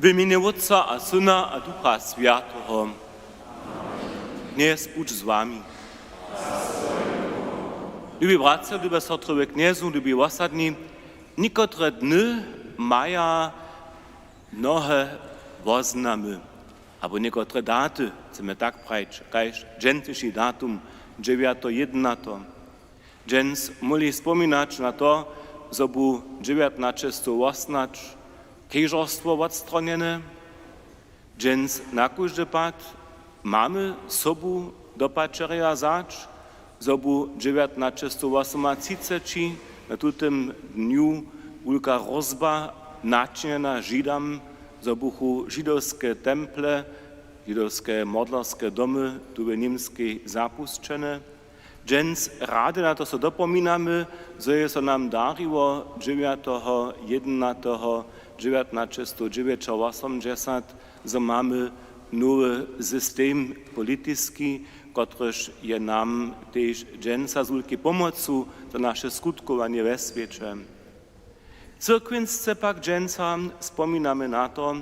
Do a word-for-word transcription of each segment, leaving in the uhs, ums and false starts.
W mjenje Wótca a Syna a Ducha Swjateho. Knjez budź z wami. Lubi bratřa, lube sotry we Knjezu, lubi wosadni, někotre dny maja mnohe woznamy, abo někotre daty, chcemy tak prajić, kaž dźensniši datum, dźewjato jědnato. Dźens móhli spominać na to, zo bu dźewjatnaćestowosomnaće kežerstwo wotstronjene. Dźens na kóždy pad mamy sobu do pačerja wzać, zo bu dźewjatnaćestowosomatřiceći na tutym dnju wulka rozba načinjena Židam, zo buchu židowske temple, židowske modlerske domy tu w Němskej zapusćene. Dźens rady na to so dopominamy, zo je so nam dariło dźewjateho jědnateho dźewjatnaćestow dźewjećawosomdźesat, zo mamy nowy system politiski, kotryž je nam tež dźensa z wulkej pomocu za naše skutkowanje we swěće. Cyrkwinsce pak dźensa spominamy na to,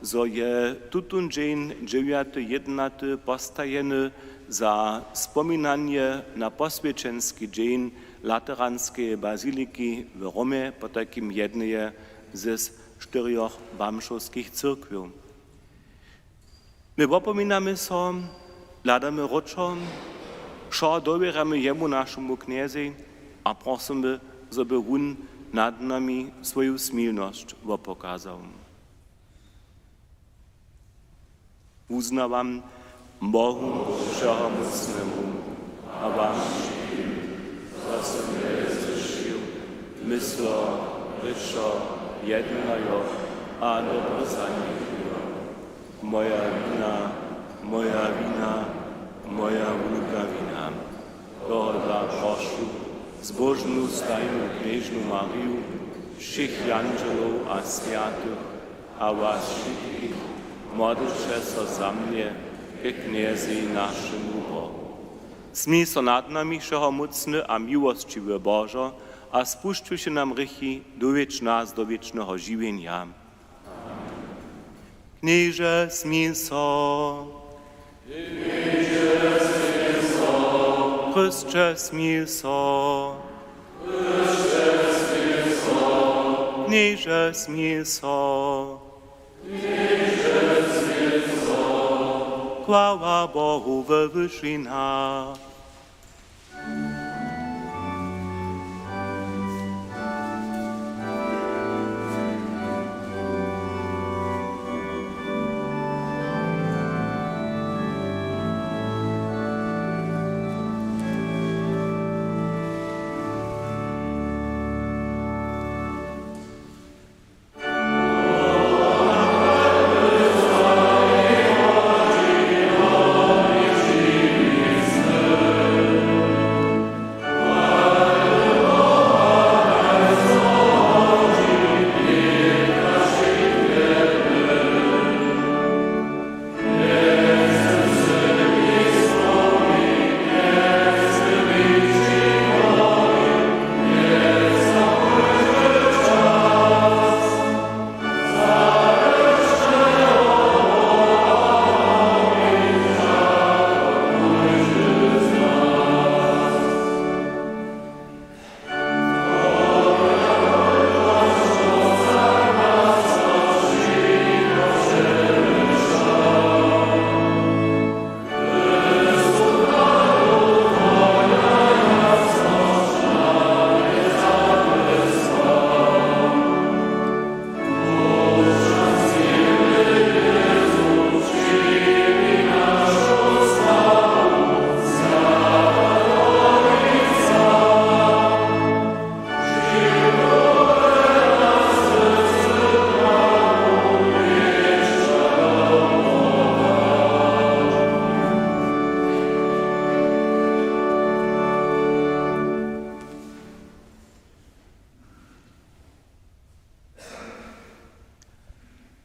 zo je tutón dźeń dźewjaty jědnaty postajeny za spominanje na poswjećenski dźeń Lateranskeje baziliki w Romje, potajkim jedneje ze štyrjoch bamžowskich cyrkwjow. My wopominamy so, hladamy wróćo, wšo dowěrjamy jemu, našemu Knjezej, a prosymy, zo by wón nad nami swoju smilnosć wopokazał. Wuznawam Bohu Wšehomócnemu a wam wšitkim, zo sym wjele zhrěšił, myslo, rěčo, jednajo a dobre zanjechujo. Moja wina, moja wina, moja wulka wina. Tohodla prošu zbóžnu stajnu knježnu Mariju, wšěch jandźelow a swjatych a was wšitkich, modlće so za mnje ke Knjezej našemu Bohu. Smil so nad nami, wšehomócny a miłosćiwy Božo, a spušćiwši nam hrěchi, dowjedź nas do wěčneho žiwjenja. Knježe, smil so. Chrysće, smil so. Knježe, smil so. Chwała Bohu we wyšinach.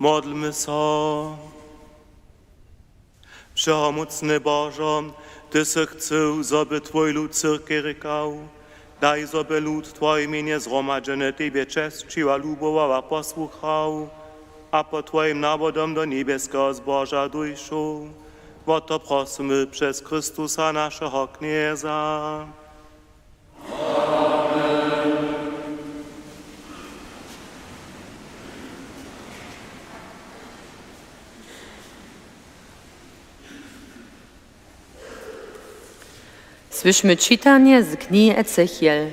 Modlmy so. Wšehomócny Božo, ty sy chcył, zo by twój lud cyrkej rěkał: Daj, zo by lud w twojim mjenje zhromadźeny tebje česćił a lubował a posłuchał. A pod twojim nawodom do njebjeskeho zboža dušu. Wo to prosymy přez Chrystusa, našeho Knjeza. Słyšmy čitanje z knihi Ezechiel.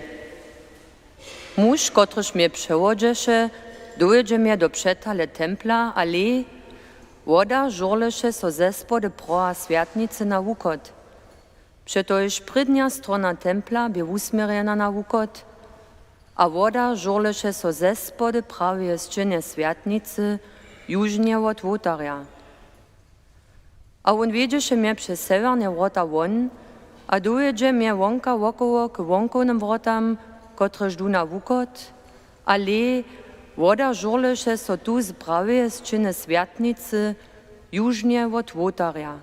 Muž, kotryž mje přewodźeše, dowjedźe mje do přetale templa a hlej, woda žurleše so ze spody proha swjatnicy na wuchod. Přetož prědnja strona templa bě wusměrjena na wuchod, a woda žurleše so ze spody praweje sćěnje swjatnicy, južnje wot wołtarja. A wón wjedźeše mje přez sewjerne wrota won a dowjedźe mje wonka wokoło k wonkownym wrotam, kotrež du na wuchod, a hlej, woda žurleše so tu z praweje sćěny swjatnicy, južnje wot wołtarja.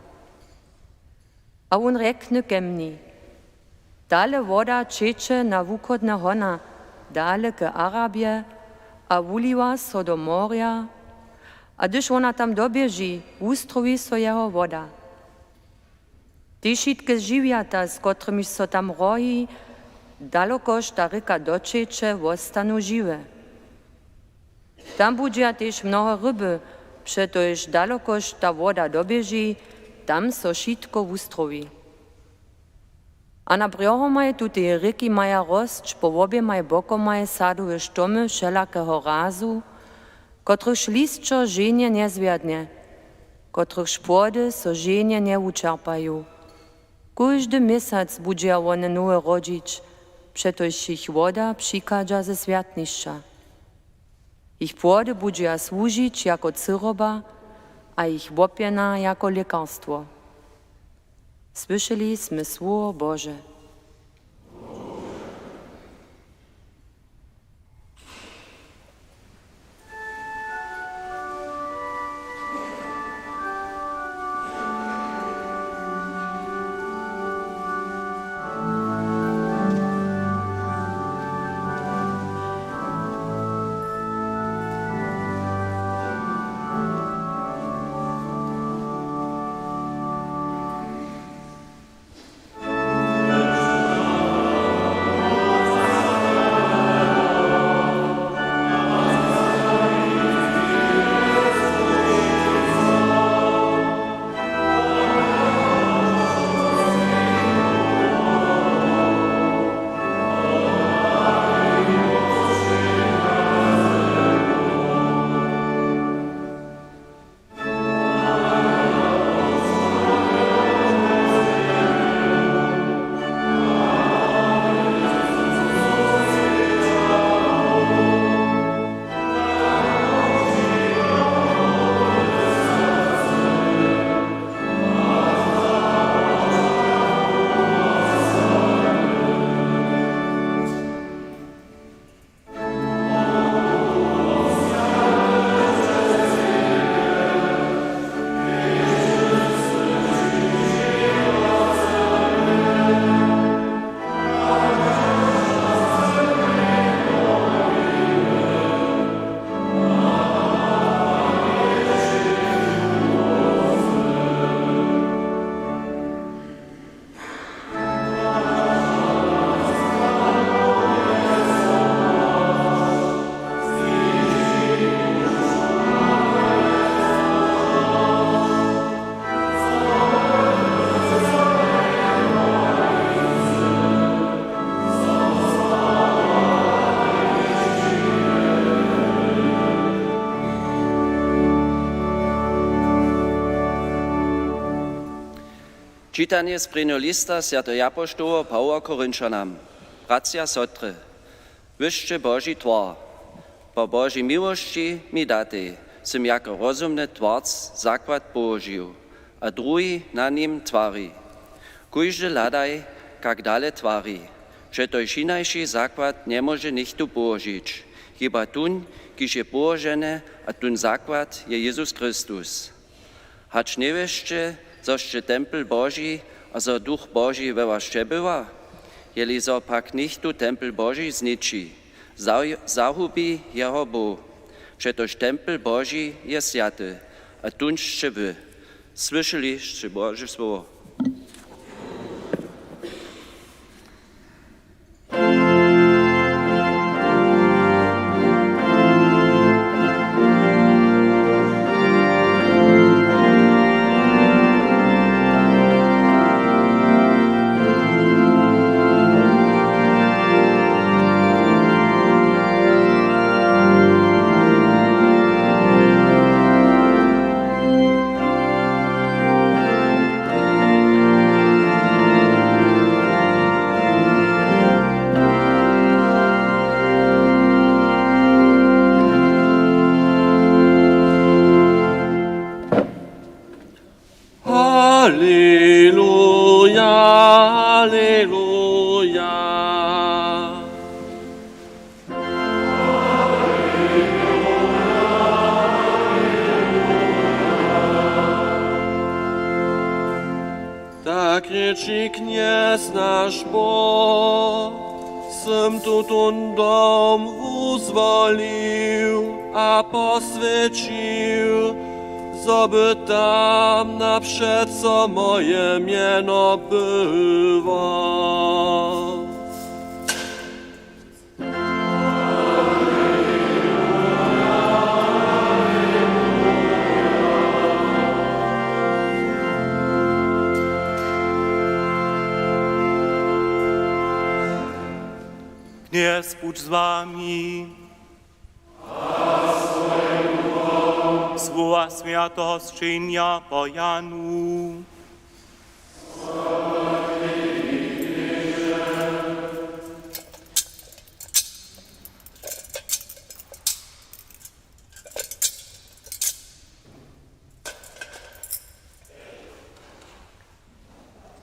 A wón rjekny ke mni: Tale woda ćeče na wuchodne hona, dale k Arabje, a wuliwa so do morja, a hdyž wona tam doběži, wustrowi so jeho woda. Tež wšitke žiwjata, z kotrymiž so tam rohi, dalokož ta rěka doćeče, wostanu žiwe. Tam budźeja tež mnohe ryby, přetož dalokož ta woda doběži, tam so wšitko wustrowi. A nad brjehomaj tuteje rěki maja rosć po woběmaj bokomaj sadowe štomy wšelakeho razu, kotrychž lisćo ženje njezwjadnje, kotrychž płody so ženje njewučerpaju. Kóždy měsac budźeja wone nowe rodźić, přetož jich woda přichadźa ze swjatnišća. Jich płody budźeja słužić jako cyroba a jich łopjena jako lěkarstwo. Słyšeli smy słowo Bože. Čitanje z prěnjeho lista swjateho japoštoła Pawła Korinćanam. Bratřa, sotry, wy sće Boži twar, po Božej miłosći mi datej, sym jako rozumny twarc zakład połožił, a druhi na nim twari. Kóždy hladaj, kak dale twari, přetož hinaši zakład njemóže nichtó połožić, hiba tón, kiž je połoženy, a tón zakład je Jezus Chrystus. Hač njewěsće, zo sće tempel Boži a zo Duch Boži we was přebywa? Jeli zo pak nichtó tempel Boži zniči, za-, zahubi jeho Bóh. Přetož tempel Boži je swjaty, a tón sće wy. Słyšeli sće Bože słowo. Aleluja, aleluja. Tak rěči Knjez naš Bóh: Sym tutón dom wuzwolił a poswjećił, zo by tam napřeco moje mjeno było. Knjez budź z wami. Słowa swjateho sćenja po Janu.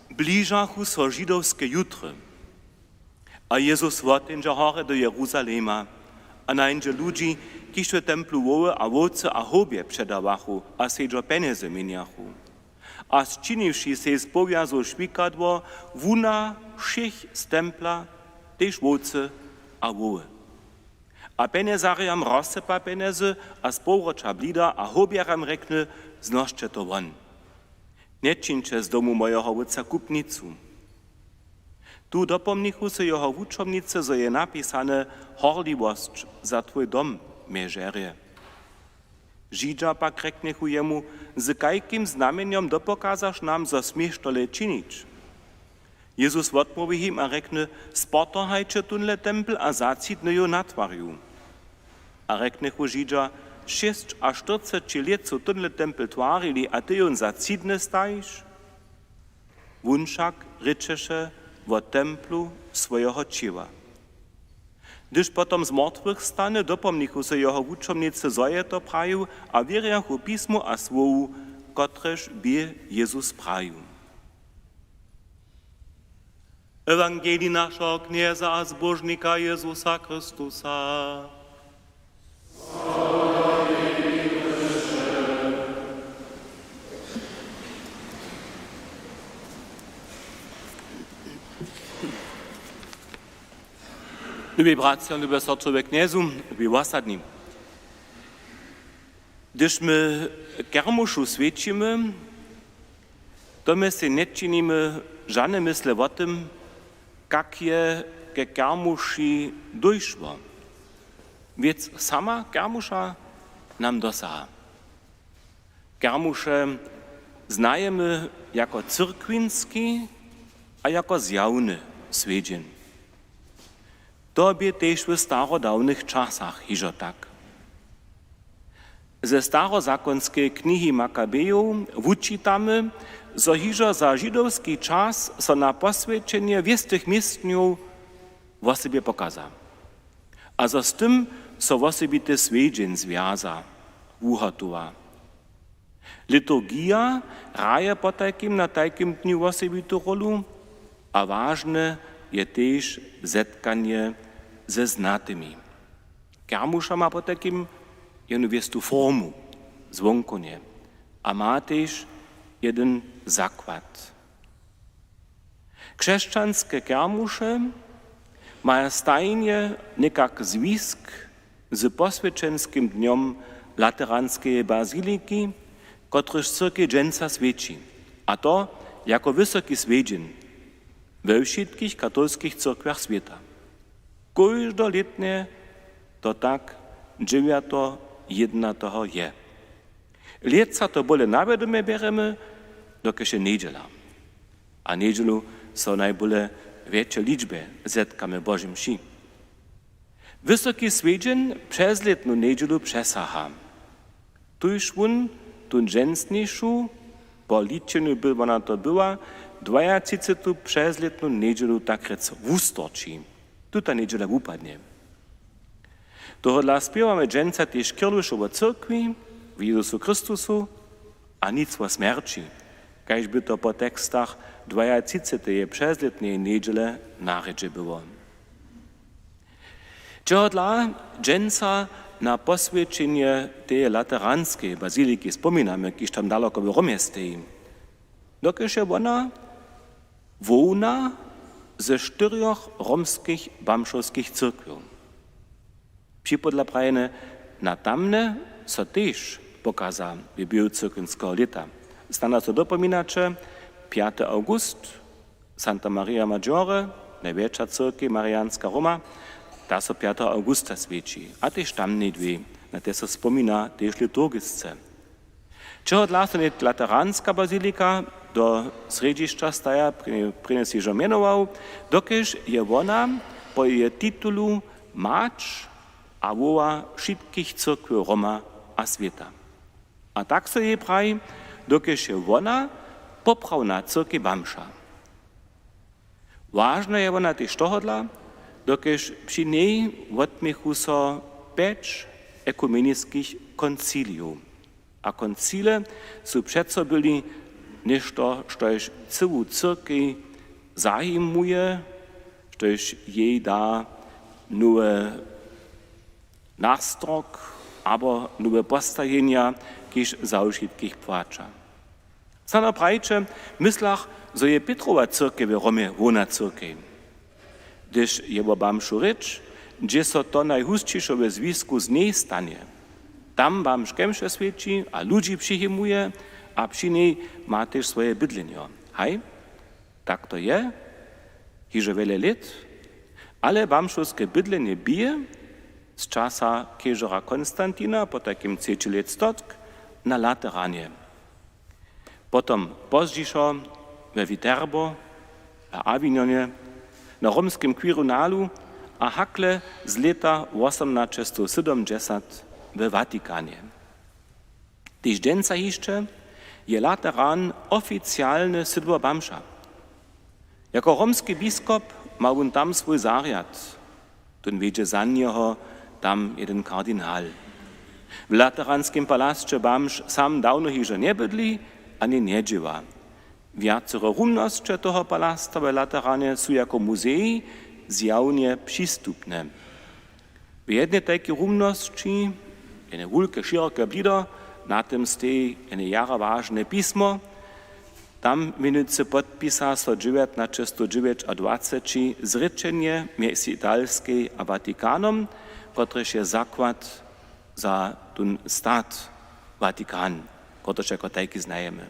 Bližachu so židowske jutry. A Jezus woteńdźe horje do Jeruzalema a nańdźe ludźi, kiž w templu woły a wowcy a howbje předawachu a sedźo pjenjezy měnjachu. A sčiniwši sej z powjazow šwikadło, wuna wšěch z templa, tež wowcy a woły. A pjenjezarjam rozsypa pjenjezy a z powroća blida a howbjerjam rjekny: Znošće to won. Nječińće z domu mojeho wótca kupnicu. Tu dopomnichu so jeho wučomnicy, zo je napisane: Horliwosć za twój dom mje žerje. Židźa pak rjeknychu jemu: Z kajkim znamjenjom dopokazaš nam, zo směš tole činić? Jezus wotmołwi jim a rjekny: Spotohajće tónle tempel a zatřidnju jo natwarju. A rjeknychu Židźa: Šěsćaštyrceći lět su tónle tempel twarili a ty jón za tři dny stajiš? Wón wšak rěčeše wo templu swojeho ćěła. Hdyž potom z mortwych stany, dopomnichu so jeho wučomnicy, zo je to prajił, a wěrjachu pismu a słowu, kotrež bě Jezus prajił. Ewangelij našeho Knjeza a Zbóžnika Jezusa Chrystusa. Lubi bratřa, lube sotry we Knjezu, lubi wosadni. Hdyž my kermušu swjećimy, to my sej nječinimy žane mysle wo tym, kak je ke kermuši dóšło. Wěc sama kermuša nam dosaha. Kermuše znajemy jako cyrkwinski a jako zjawny swjedźeń. To bě tež w starodawnych časach hižo tak. Ze starozakonskeje knihi Makabejow wučitamy, zo hižo za židowski čas so na poswjećenje wěstych městnjow wosebje pokaza a zo z tym so wosebity swjedźeń zwjaza, wuhotowa. Liturgija hraje potajkim na tajkim dnju wosebitu rólu a wažne je tež zetkanje ze znatymi. Kermuša ma potajkim jednu wěstu formu zwonkonje a ma tež jedyn zakład. Křesćanske kermuše maja stajnje někak zwisk z poswjećenskim dnjom Lateranskeje baziliki, kotryž cyrkej dźensa swjeći, a to jako wysoki swjedźeń we wšitkich katolskich cyrkwjach swěta. Kóždolětnje to tak dźewjateho jědnateho je. Lětsa to bóle na wědomje bjerjemy, dokelž je njedźela. A njedźelu so najbóle w wjetšej ličbje zetkamy w Božej mši. Wysoki swjedźeń přezlětnu njedźelu přesaha. Tuž wón tu dźensnišu, po ličenju by wona to była, dwajatřicetu přezlětnu njedźelu tak rjec wustorči. Tuta njedźela wupadnje. Tohodla spěwamy dźensa tež Kirlušow wo cyrkwi, w Jezusu Chrystusu a nic wo smjerći, kaž by to po tekstach dwajatřiceteje přezlětneje njedźele na rjedźe było. Čehodla dźensa na poswjećenje teje Lateranskeje baziliki spominamy, kiž tam daloko w Romje steji? Dokelž je wona hłowna ze štyrjoch romskich bamžowskich cyrkwjow. Připodla prajene na tamne so tež pokaza w běhu cyrkwinskeho lěta. Snano so dopominaće, pjaty awgust, Santa Maria Maggiore, najwjetša cyrkej, Marianska Roma, ta so pjateho awgusta swjeći, a tež tamnej dwě, na te so spomina tež liturgisce. Čehodla so nětk Lateranska bazilika do srjedźišća staja, prěnje, prěnje si hižo mjenował, dokelž je wona po jeje titulu mać a hłowa wšitkich cyrkwjow Roma a swěta. A tak so jej praji, dokelž je wona poprawna cyrkej bamža. Wažna je wona tež tohodla, dokelž při njej wotměchu so pjeć ekumeniskich koncilijow. A koncile su přeco byli něšto, štož cyłu cyrkej zajimuje, štož jej da nowy nastrok abo nowe postajenja, kiž za wšitkich płaća. Snano prajiće, myslach, zo je Pětrowa cyrkej w Romje hłowna cyrkej. Hdyž je wo bamžu rěč, dźe so to najhusćišo we zwisku z njej stanje. Tam bamž kemše swjeći a ludźi přijimuje a při njej ma tež swoje bydlenjo. Haj, tak to je, hižo wjele lět, ale bamžowske bydlenje bě z časa knježera Konstantina, potajkim třeći lětstotk, na Lateranje. Potom pozdźišo we Viterbo, na Avignonje, na romskim kwirinalu a hakle z lěta wosomnaćestow sydomdźesat we Vatikanje. Tež dźensa hišće je Lateran oficialny sydło bamža. Jako romski biskop ma wón tam swój zarjad. Tón wjedźe za njeho tam jedyn kardinal. W Lateranskim palasće bamž sam dawno hižo njebydli ani njedźěła. Wjacore rumnosće toho palasta w Lateranje su jako muzej zjawnje přistupne. W jednej tajkej rumnosći, jene wulke, široke blido, na tym steji jene jara wažne pismo. Tam mjenujcy podpisa so dźewjatnaćestow dźewjećadwaceći zrěčenje mjez Italskej a Vatikanom, kotrež je zakład za tón stat Vatikan, kotrež jako tajki znajemy.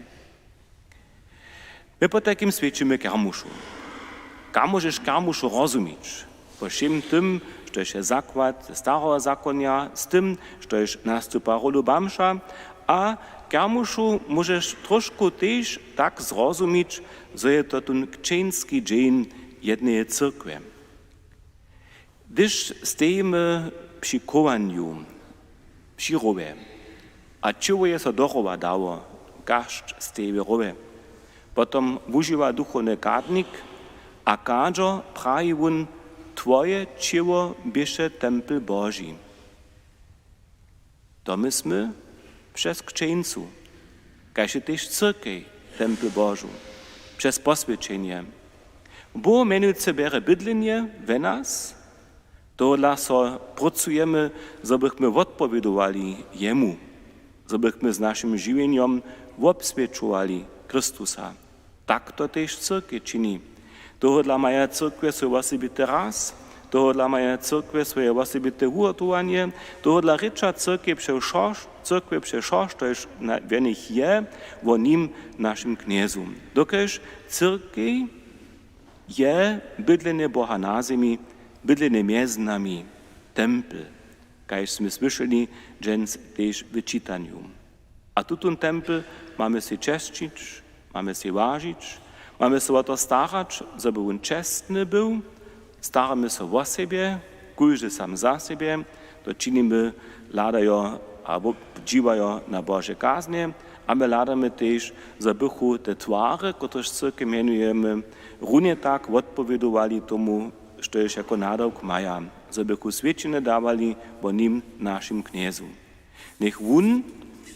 My potajkim swjećimy kermušu. Kaž móžeš kermušu rozumić? Po wšěm tym, štož je zakład ze stareho zakonja, z tym, štož nastupa rólu bamža, a kermušu móžeš trošku tež tak zrozumić, zo je to tón křćeński dźeń jedneje cyrkwje. Hdyž stejimy při chowanju, při rowje, a ćěło je so do rowa dało, kašć steji w rowje, potom wužiwa duchowny kadnik a kadźo, praji wón: „Twoje ćěło běše tempel Boži.” To my smy přez křćeńcu, kaž je tež cyrkej tempel Božu, přez poswjećenje. Bóh mjenujcy bjerje bydlenje we nas, tohodla so prócujemy, zo bychmy wotpowědowali jemu, zo bychmy z našim žiwjenjom wobswědčowali Chrystusa. Tak to tež cyrkej čini. Tohodla maja cyrkwje swój wosebity raz, Tohodla maja cyrkwje swoje wosebite wuhotowanje, tohodla rěča cyrkwje přez wšo, cyrkwje přez wšo, štož na, w nich je, wo nim, našim Knjezu. Dokelž cyrkej je bydlenje Boha na zemi, bydlenje mjez nami, tempel, kaž smy słyšeli dźens tež w čitanju. A tutón tempel mamy sej česćić, mamy sej wažić, mamy so wo to starać, zo by wón čestny był. Staramy so wo sebje, kóždy sam za sebje, to činimy hladajo abo dźiwajo na Bože kaznje, a my hladamy tež, zo bychu te twary, kotrež cyrkej mjenujemy, runje tak wotpowědowali tomu, štož jako nadawk maja, zo bychu swědčenje dawali wo nim, našim Knjezu. Njech wón,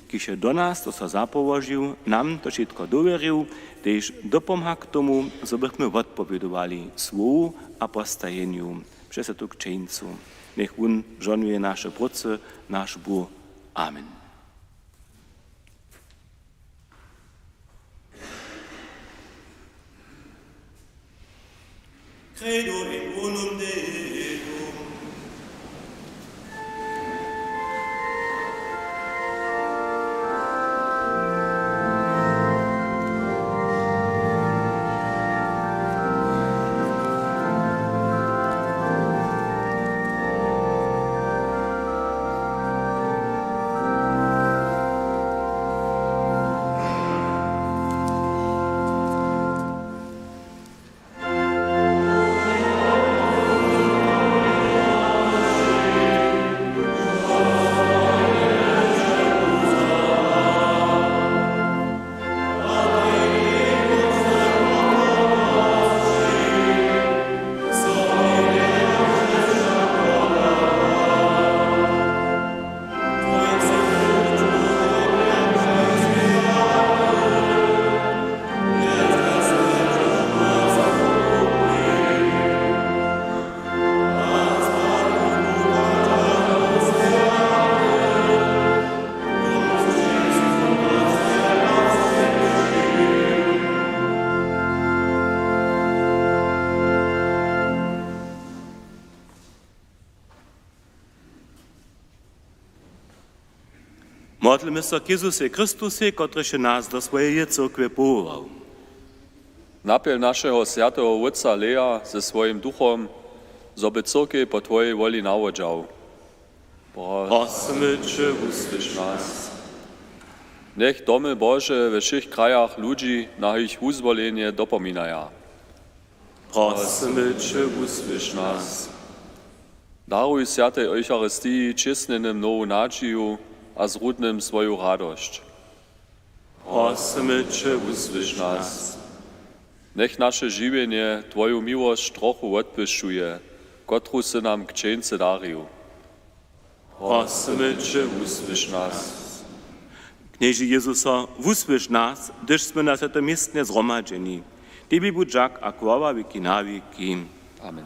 kiž je do nas to so zapołožił, nam to wšitko dowěrił, tež dopomha k tomu, zo bychmy wotpowědowali słowu a postajenju přez Swjatu Křćeńcu. Njech wón žohnuje naše prócy, naš Bóh. Amen. Credo in unum Deum. Modlmy so k Jezusej Chrystusej, kotryž je nas do swojeje cyrkwje powołał. Napjel našeho swjateho wótca Leja ze swojim duchom, zo by cyrkej po twojej woli nawodźał. Prosymy će, wusłyš nas. Njech domy Bože we wšěch krajach ludźi na jich wuzwolenje dopominaja. Prosymy će, wusłyš nas. Daruj swjatej Eucharistiji čěsnjenym nowu nadźiju a zrudnym swoju radosć. Prosymy će, wusłyš nas. Njech naše žiwjenje twoju miłosć trochu wotbłyšćuje, kotruž sy nam křćeńcy darił. Prosymy će, wusłyš nas. Knježe Jezuso, wusłyš nas, hdyž smy na swjatym městnje zhromadźeni. Tebi budź dźak a chwała wěki na wěki. Amen.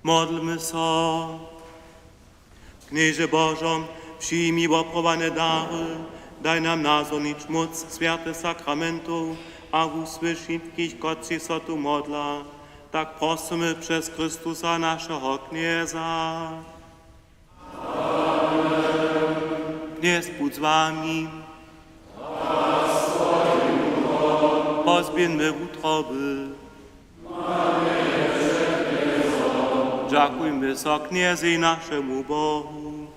Modlmy so. Knježe Božo, přijmi woprowane dary, daj nam nazhonić móc swjatych sakramentow a wusłyš wšitkich, kotřiž so tu modla. Tak prosymy přez Chrystusa, našeho Knjeza. Knjez budź z wami. Pozběhńmy wutroby. Dźakujmy so Knjezej, našemu Bohu.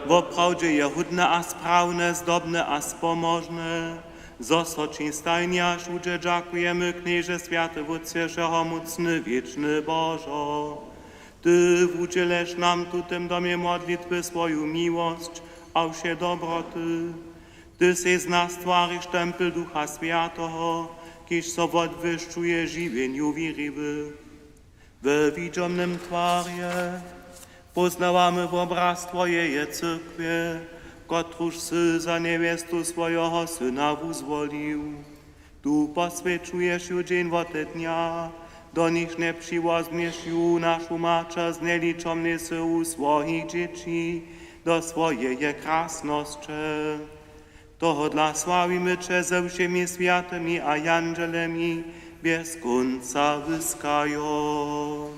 Woprawdźe je hódne a sprawne, zdobne a spomožne, zo so ći stajnje a wšudźe dźakujemy, Knježe, swjaty Wótče, wšehomócny, wěčny Božo. Ty wudźěleš nam w tutym domje modlitwy swoju miłosć a wše dobroty. Ty sej z nas twariš tempel Ducha Swjateho, kiž so wotbłyšćuje w žiwjenju wěriwych. We widźomnym twarje póznawamy wobraz twojeje cyrkwje, kotruž sy za njewjestu swojeho Syna wuzwolił. Tu poswjećuješ ju dźeń wote dnja, do nichž njepřiwozmješ ju našu maćer z njeličomnej syłu swojich dźěći do swojeje krasnosće. Tohodla sławimy će ze wšěmi swjatymi a jandźelemi bjez kónca wyskajo.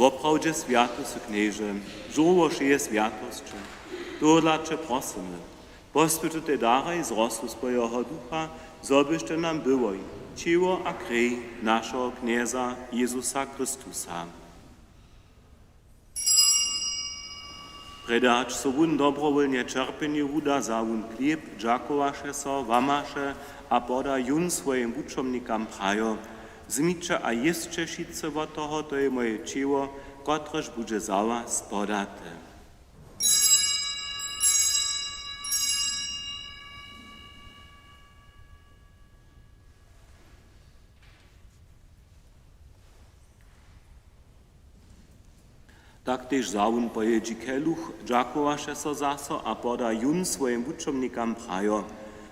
Woprawdźe swjaty sy, Knježe, žórło wšeje swjatosće. Tohodla će prosymy, poswjeć tutej daraj z rosu swojeho Ducha, zo byštej nam byłoj ćěło a krej našeho Knjeza Jezusa Chrystusa. Prjedy hač so wón dobrowólnje ćerpjenju wuda, wza wón chlěb, dźakowaše so, łamaše a poda jón swojim wučomnikam prajo: Wzmiće a jěsće wšitcy wot toho, to je moje ćěło, kotrež budźe za was podate. Tak tež wza wón po jědźi keluch, dźakowaše so zaso a poda jón swojim wučomnikam prajo: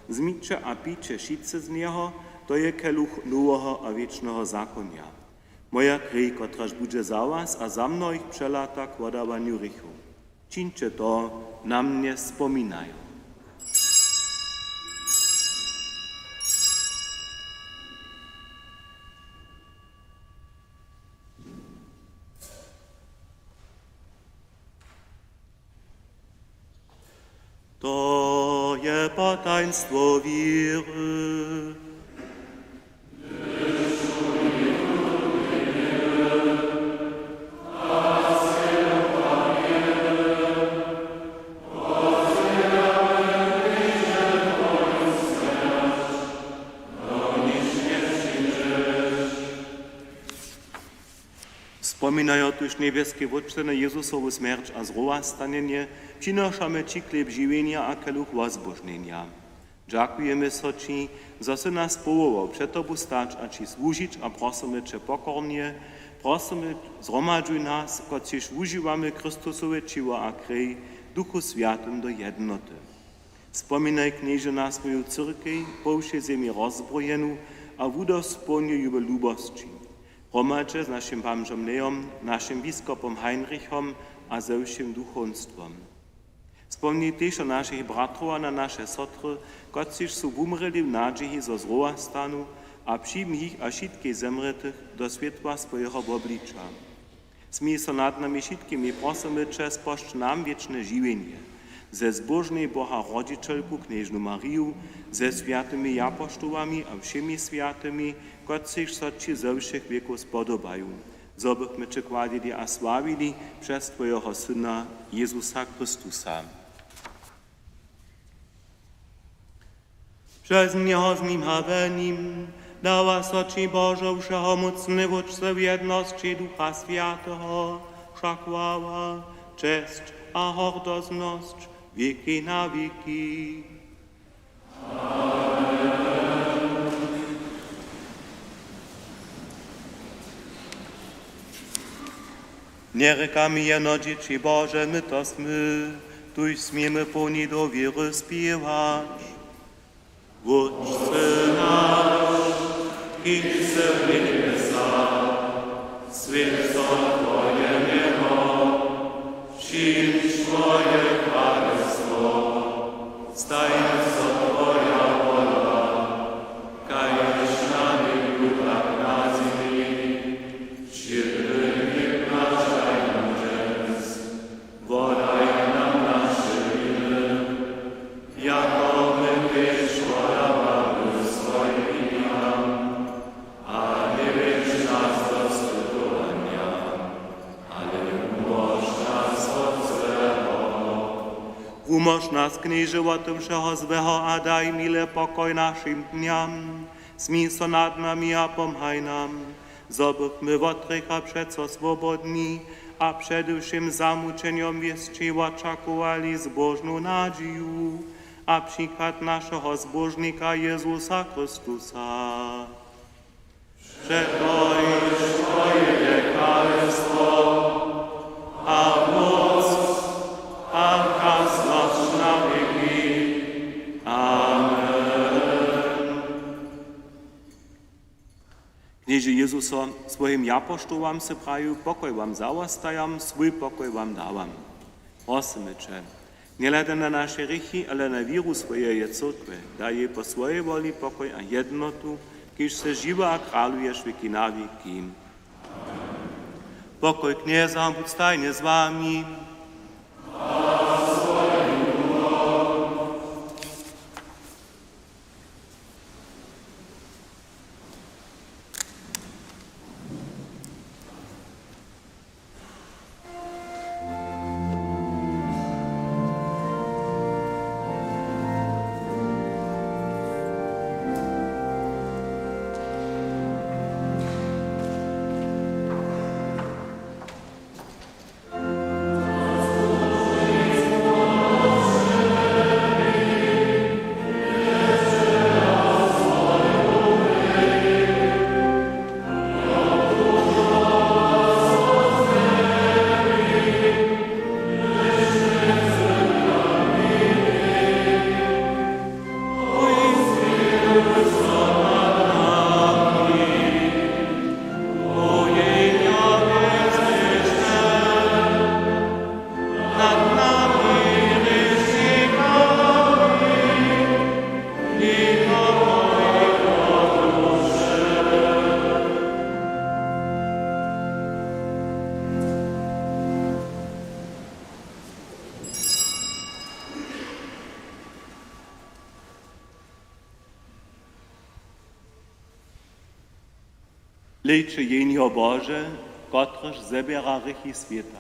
Wzmiće a pijće wšitcy z njeho, to je keluch noweho a wěčneho zakonja. Moja krej, kotraž budźe za was a za mnohich přelata k wodawanju hrěchow. Čińće to na mnje spominajo. To je potajnstwo wěry. Spominajo tuž, njebjeski Wótče, na Jezusowu smjerć a zrowastanjenje, přinošamy ći chlěb žiwjenja a keluch wozbóžnjenja. Dźakujemy so ći, zo sy nas powołał před tobu stać a ći słužić, a prosymy će pokornje, prosymy, zhromadźuj nas, kotřiž wužiwamy Chrystusowe ćěło a krej, w Duchu Swjatym do jednoty. Spominaj, Knježe, na swoju cyrkej po wšej zemi rozbrojenu a wudospołń ju w lubosći, hromadźe z našim bamžom Leom, našim biskopom Heinrichom a ze wšěm duchowstwom. Spomni tež na našich bratrow a na naše sotry, kotřiž su wumrěli w nadźiji, zo z rowa stanu, a přijmi jich a wšitkich zemrětych do swětła swojeho wobliča. Smil so nad nami wšitkimi, prosymy će, spožč nam wěčne žiwjenje ze zbóžnej Boha rodźićelku knježnu Mariju, ze swjatymi japoštołami a wšěmi swjatymi, kotřiž so ći ze wšěch wěkow spodobaju, zo bychmy će chwalili a sławili přez twojeho Syna Jezusa Chrystusa. Přez njeho, z nim a w nim dawa so ći, Božo, wšehomócny Wótče, w jednosći Ducha Swjateho wša chwała, česć a hordoznosć wěki na wěki. Njerěkamy jeno dźěći Bože, my to smy, tuž směmy połni dowěry spěwać: Wótče naš, kiž sy w njebjesach, swjeć so twoje mjeno, přińdź twoje kralestwo, staj so twoja wola, kaž na njebju, tak na zemi. Wšědny chlěb naš daj nam dźens, wodaj nam naše winy, jako my tež wodawamy swojim winikam, a njewjedź nas do spytowanja, ale wumóž nas wot złeho. Wumóž nas, Knježe, wot wšeho złeho a daj miłe pokoj našim dnjam. Smil so nad nami a pomhaj nam, zo bychmy wot hrěcha přeco swobodni a přede wšěm zamućenjom wěsći wočakowali zbóžnu nadźiju a přichad našeho Zbóžnika Jezusa Chrystusa. Přetož twoje je kralestwo a móc a krasnosć na wěki. Amen. Knježe Jezuso, swojim japoštołam sy prajił: Pokoj wam zawostajam, swój pokoj wam dawam. Prosymy će, njehladaj na naše hrěchi, ale na wěru swojeje cyrkwje, daj jej po swojej woli pokoj a jednotu, kiž sy žiwy a kraluješ wěki na wěki. Pokoj Knjeza budź stajnje z wami. Hlejće, Jehnjo Bože, kotryž zběra hrěchi swěta.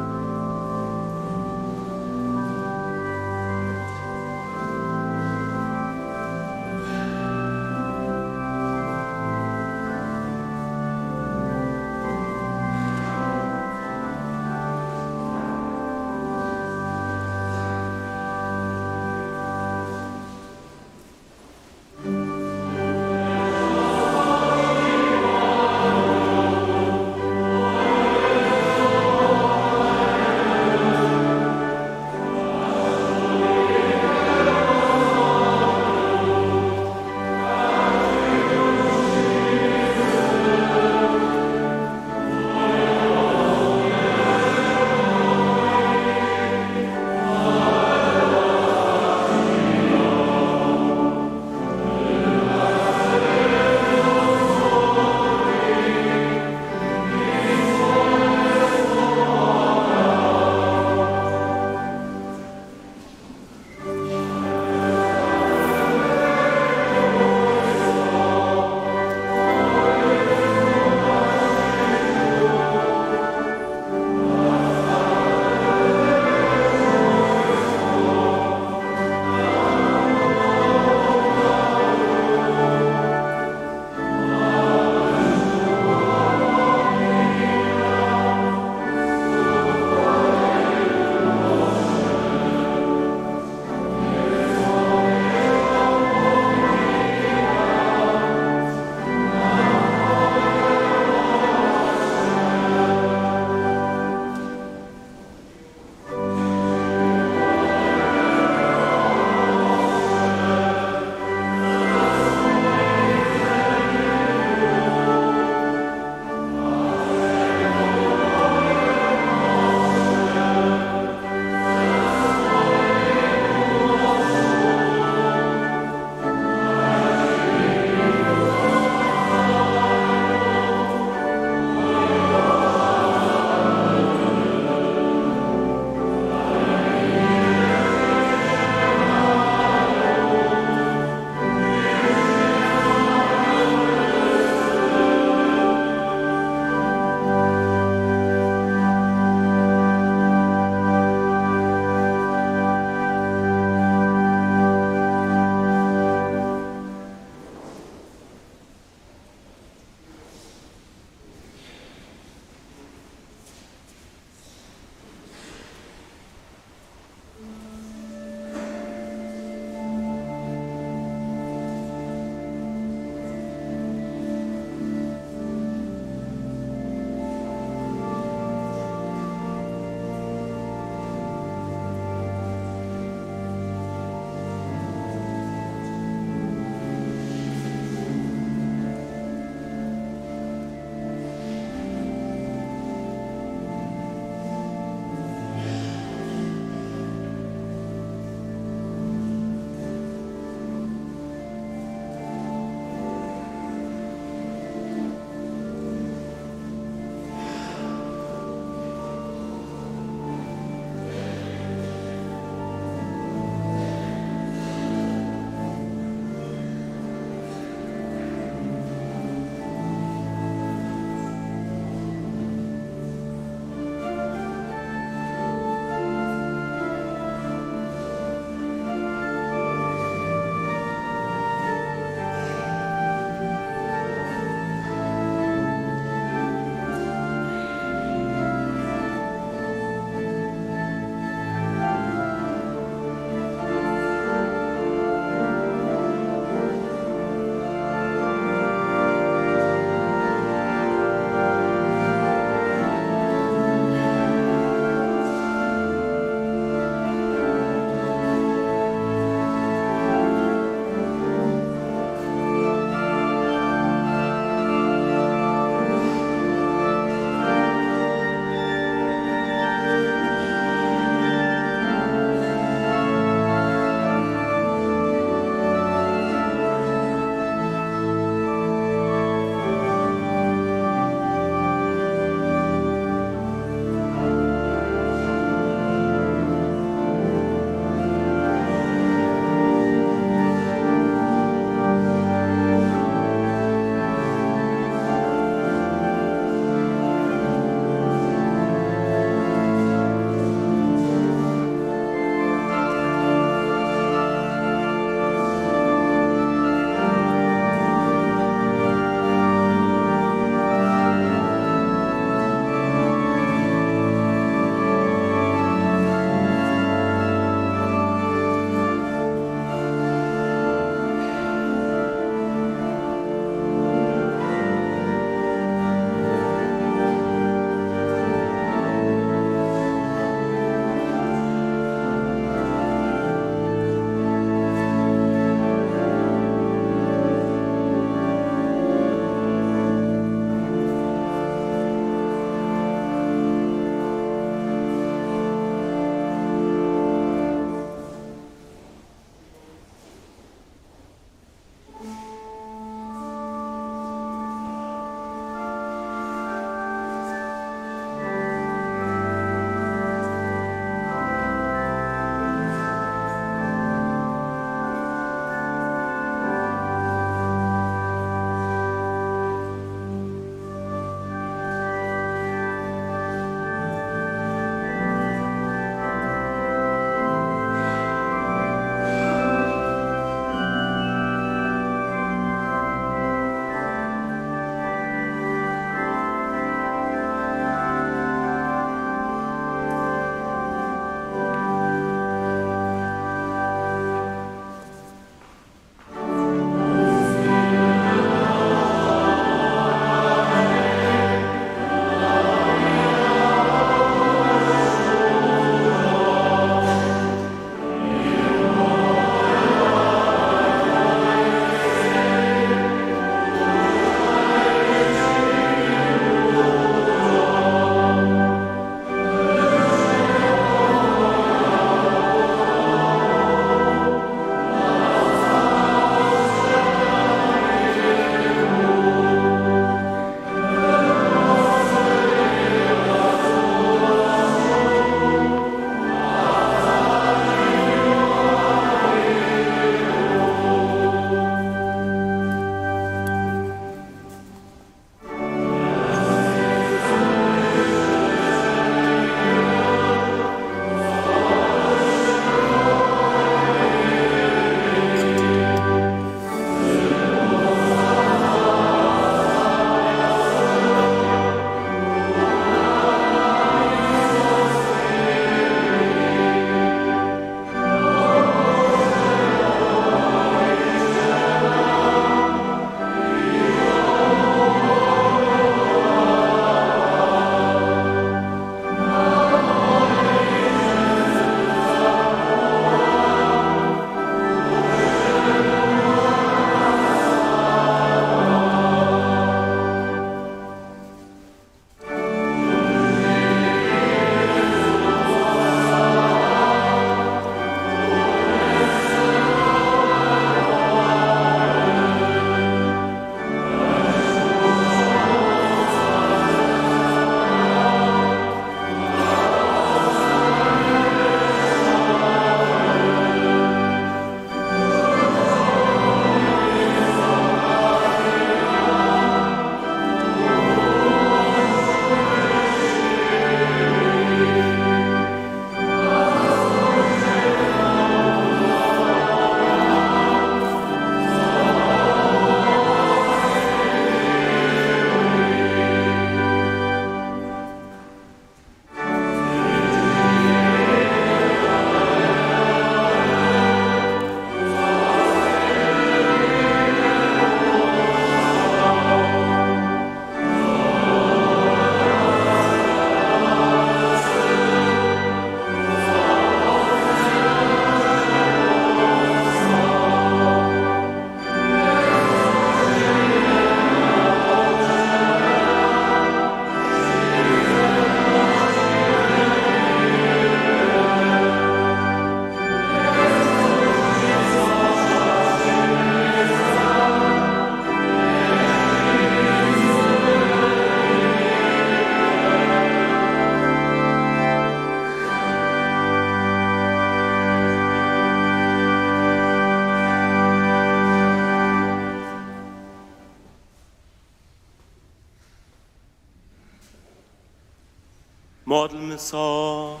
Modlmy so.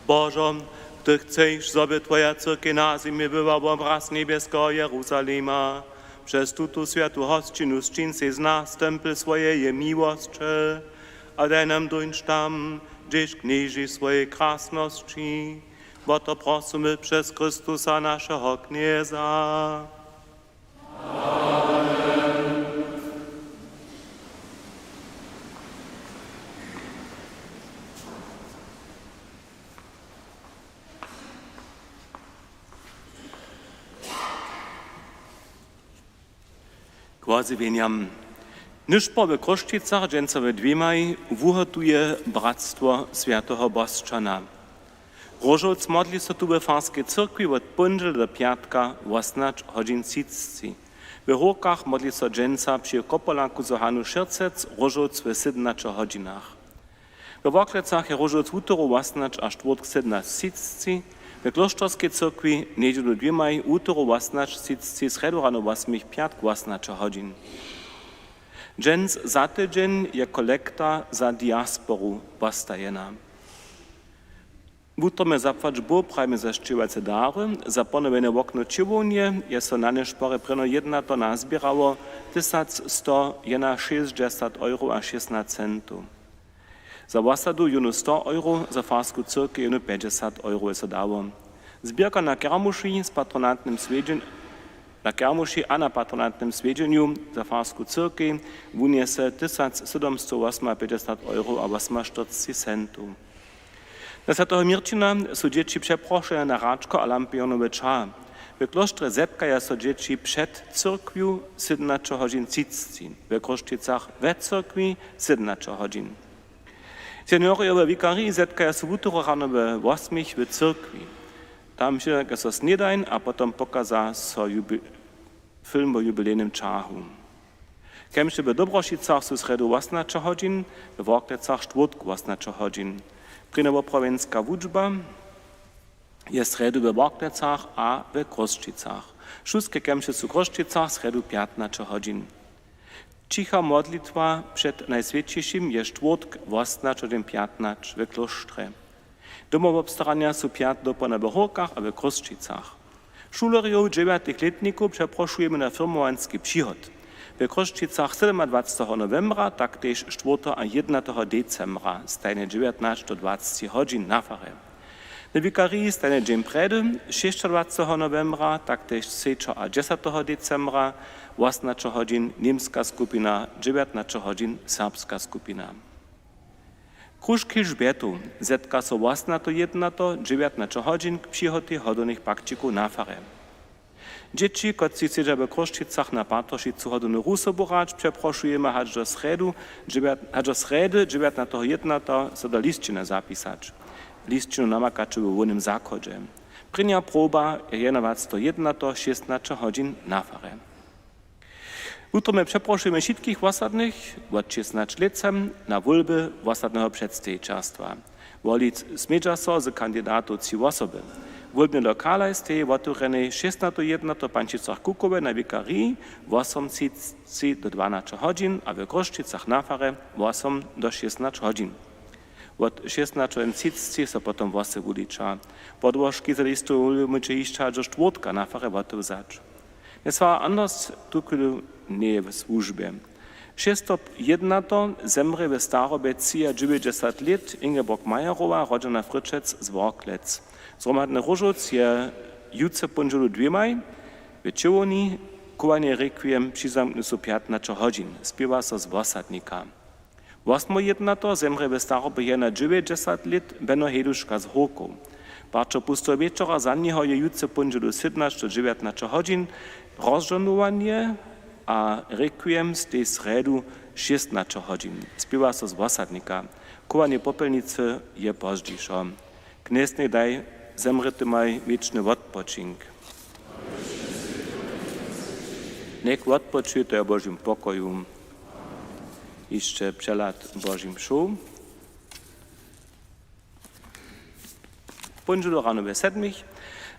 Božo, ty chceš, zo by twoja cyrkej na zemi była wobraz njebjeskeho Jeruzalema. Přez tutu swjatu hosćinu sčin sej z nas tempel swojeje miłosće a daj nam dóńć tam, hdźež knježiš w swojej krasnosći. Wo to prosymy přez Chrystusa, našeho Knjeza. K wozjewjenjam. Nyšpor w Chrósćicach dźensa we dwěmaj wuhotuje Bratstwo swjateho Bosćana. Róžowc modli so tu we farskej cyrkwi wot póndźele do pjatka wosomnaće hodźin třiceći. We Hórkach modli so dźensa při kopolaku z Johanu Šěrcec róžowc we sydomnaće hodźinach. We Worklecach je róžowc wutoru wosomnaće a štwórtk sydomnaće třiceći, we klóšterskej cyrkwi njedźelu dwěmaj wutoru wosomnaće třiceći, srjedu rano wosmich, pjatk wosomnaće hodźin. Dźens za tydźeń je kolekta za diasporu postajena. Wutrobnje zapłać Bóh prajimy za sćěhowace dary. Za ponowjene wokno w Čěłownje je so na Nyšporje prěno jednato nazběrało tysac sto jedynašěsćdźesat euro a šěsnaće centow. Za wosadu jónu sto euro, za farsku cyrkej jónu pjećdźesat euro je so dało. Zběrka na kermuši z patronatnym swjedźen-, na kermuši a na patronatnym swjedźenju za farsku cyrkej wunjese tysac sydomstowosomapjećdźesat euro a wosomaštyrceći centow. Na swjateho Měrćina su dźěći přeprošene na hračko a lampijonowy čar. W klóštrje zetkaja so dźěći před cyrkwju sydomnaće hodźin třiceći, w Chrósćicach we cyrkwi sydomnaće hodźin. Seniorojo we wikariji zetkaja so wutoru rano we wosmich w cyrkwi. Tam přidźerka so snědań a potom pokaza so jubi-, film wo jubilejnym ćahu. Kemše w Dobrošicach su srjedu wosomnaće hodźin, we Worklecach štwórtk wosomnaće hodźin. Prěnjowoprawjenska wučba je srjedu we Worklecach a we Chrósćicach. Šulske kemše su w Chrósćicach srjedu pjatnaće hodźin. Ćicha modlitwa před Najswjećišim je štwórtk wosomnaće hodźin pjatnaće w klóštrje. Domowobstaranja su pjatk dopołdnja we Hórkach a we Chrósćicach. Šulerjow dźewjatych lětnikow přeprošujemy na firmowanski přihot. We Chrósćicach sydomadwaceteho nowembra, tak tež štwórteho a jednateho decembra, stajnje dźewjatnaće do dwaceći hodźin na farje. Na wikariji stajnje dźeń prjedy, šěsćadwaceteho nowembra, tak tež třećeho a dźesateho decembra, wosomnaće hodźin, němska skupina, dźewjatnaće hodźin, serbska skupina. Kružk Kilžbjertow zetka so wosomnateho jednateho dźewjatnaće hodźin k přihotej hodownych pakćikow na farje. Dźěći, kotřiž chcedźa we Chrósćicach na Patrošicu hodownu rusobu hrać, přeprošujemy hač do srjedu dźewjat-, hač do srjedy dźewjatnateho jednateho so do lisćiny zapisać. Lisćinu namakaće we hłownym zachodźe. Prěnja proba je jedynadwaceteho jednateho šěsnaće hodźin na farje. Wutrobnje přeprošujemy wšitkich wosadnych wot šěsnaće lětsa na wólby wosadneho předstejićerstwa. Wolić smědźa so z kandidatow tři wosoby. Wólbne lokalaj steji wotewrjenej šěsnateho jednateho w Pančicach-Kukowje na wikariji wosom třiceći do dwanaće hodźin a w Chrósćicach na farje wosom do šěsnaće hodźin. Wot šěsnaće třiceći so potom hłosy wuliča. Podłožki za listow móžeće hišće hač do štwórtka na farje wotewzać. Njeswar Anders tuchwilu njeje w słužbje. Šěsćsto jednateho zemrě w starobje třiadźewjećdźesat lět Ingeborg Majerowa, rodźena Fryćec z Worklec. Zhromadny róžowc je jutře póndźelu dwěmaj w Čěłowni, chowanje requiem přizamknju so pjatnaće hodźin, spěwa so z wosadnika. Wosmoho jednateho zemrě w starobje jedenadźewjećdźesat lět Beno Hejduška z Hórkow. Parćo pusteho wječora za njeho je jutře póndźelu sydomnaće do dźewjatnaće hodźin, rozžohnowanje a requiem stej srjedu šěsnaće hodźin, spěwa so z wosadnika. Chowanje popjelnicy je pozdźišo. Knjez njech daj zemrětymaj wěčny wotpočink. Njech wotpočujetaj w Božim pokoju. Hišće přehlad Božich mšow. Póndźelu rano we sedmich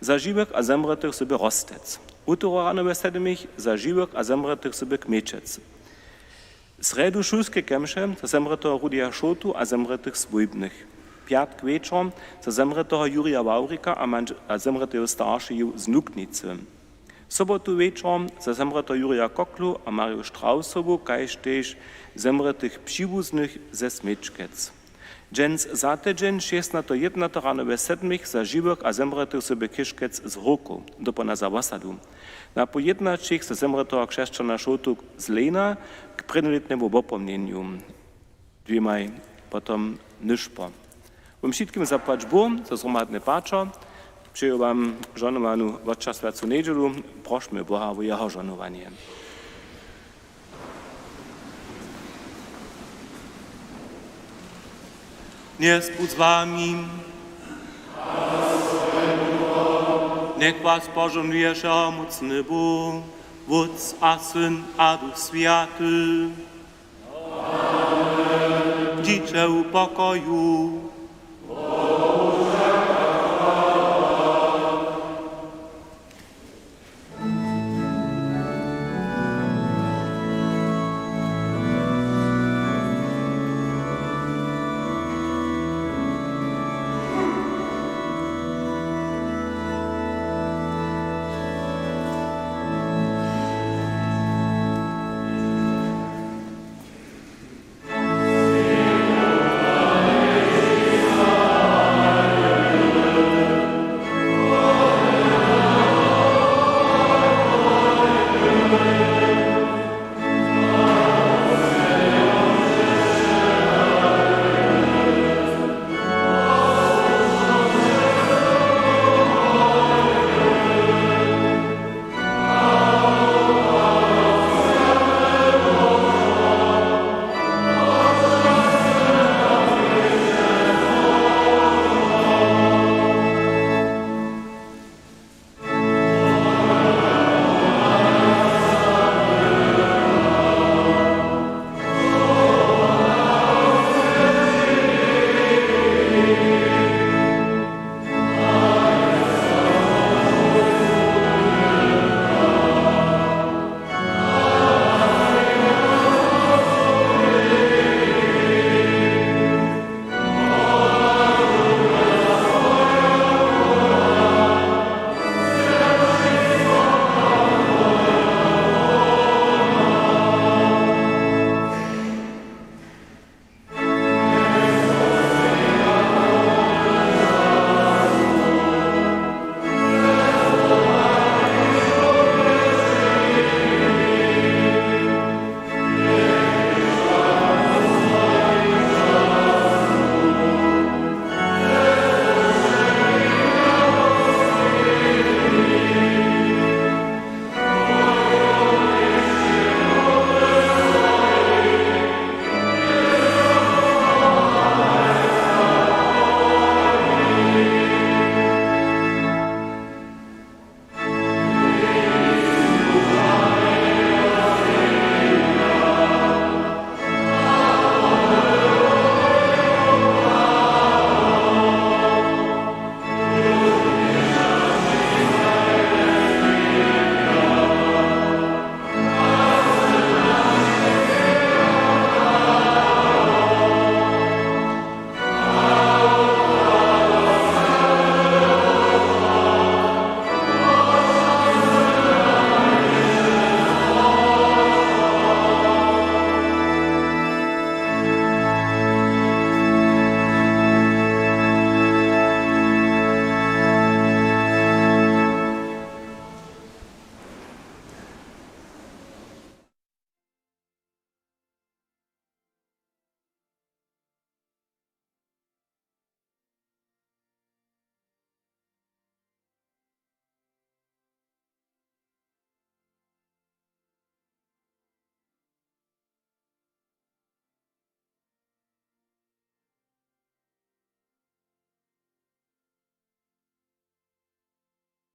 za žiwych a zemrětych sy by Rostec. Wutoru rano we sedmich za žiwych a zemrětych sy by Kmjećec. Srjedu šulske kemše za zemrěteho Rudija Šołtu a zemrětych swójbnych. Pjatk wječor za zemrěteho Jurija Wawrika a, mandž- a zemrěteju staršeju z Nuknicy. Sobotu wječor za zemrěteho Jurija Koklu a Marju Strausowu, kaž tež zemrětych přiwuznych ze Směčkec. Dźens za tydźeń šěsnateho jědnateho rano we sedmich za žiwych a zemrětych z Chěžkec z Hórkow, dopołdnja za wosadu. Na poł jědnaćich za zemrěteho křesćana Šołtu z Lejna k prěnjolětnemu wopomnjenju. Dwěmaj potom nyšpor. Wam wšitkim zapłać Bóh za zhromadne pačo. Přeju wam žohnowanu wotčerstwjacu njedźelu. Prošmy Boha wo jeho žohnowanje. Knjez budź z wami. Njech was požohnuje wšehomócny Bóh, Wótc a Syn a Duch Swjaty. Dźiće w pokoju.